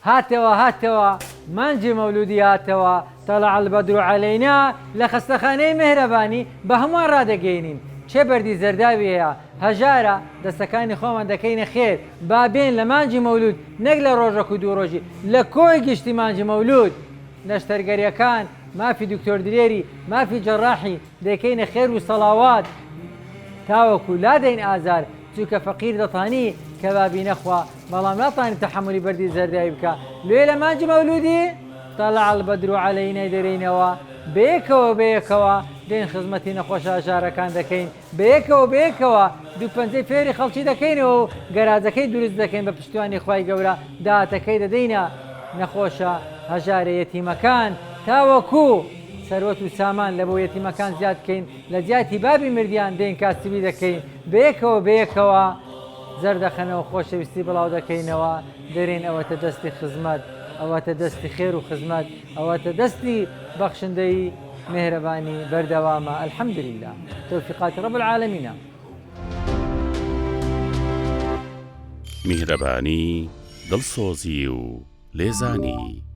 هاتەوە هاتەوە مانگی مەولودی هاتەوە طلع البدر علینا لە خەستەخانەی میهرەبانی بە هەمووان ڕادەگەیەنین کێ بەردی زەرداوی هەیە هەژارە دەستەکانی خۆمان دەکەینە خێر با بێن لە مانگی مەولود نەک لە ڕۆژەک و دوو ڕۆژی لە کۆی گشتی مانگی مەولود نەشتەرگەریەکان مافی دکتۆر دلێری مافی جەڕاحی دەیکەینە خێر و سەڵاوات تاوەکو لادەین ئازار چونکە فەقیر دەتانی کەبابی نەخوا بەڵام ناتانی تەحەمولی بەردی زەرداوی بکا لۆیە لە مانگی مەولودی طلع البدر علینا دەرێینەوە بەیەکەوە بەیەکەوە دێین خزمەتی نەخۆشە هەژارەکان دەکەین بەیەکەوە بەیەکەوە دوو پەنجەی فێری خەڵکی دەکەینەوە و گەراجەکەی دروست دەکەین بە پشتیوانی خوای گەورە داهاتەکەی دەدەینە نەخۆشە هەژارە یەتیمەکان تاوەکو سەروەت و سامان لەبۆ یەتیمەکان زیاد بکەین لە جیاتی بابی مردیان دێین کاسبی دەکەین بەیەکەوە بەیەکەوە زەردەخەنەوە خۆشەویستی بڵاو دەکەینەوە دەرێین ئەوەتە دەستی خزمەت ئەوەتە دەستی خێر و خزمەت ئەوەتە دەستی بەخشندەیی مێهرەبانی بەردەوامە الحمدللە تەوفیقاتی رب العالمینە. میهرەبانی، دڵسۆزی و لێزانی.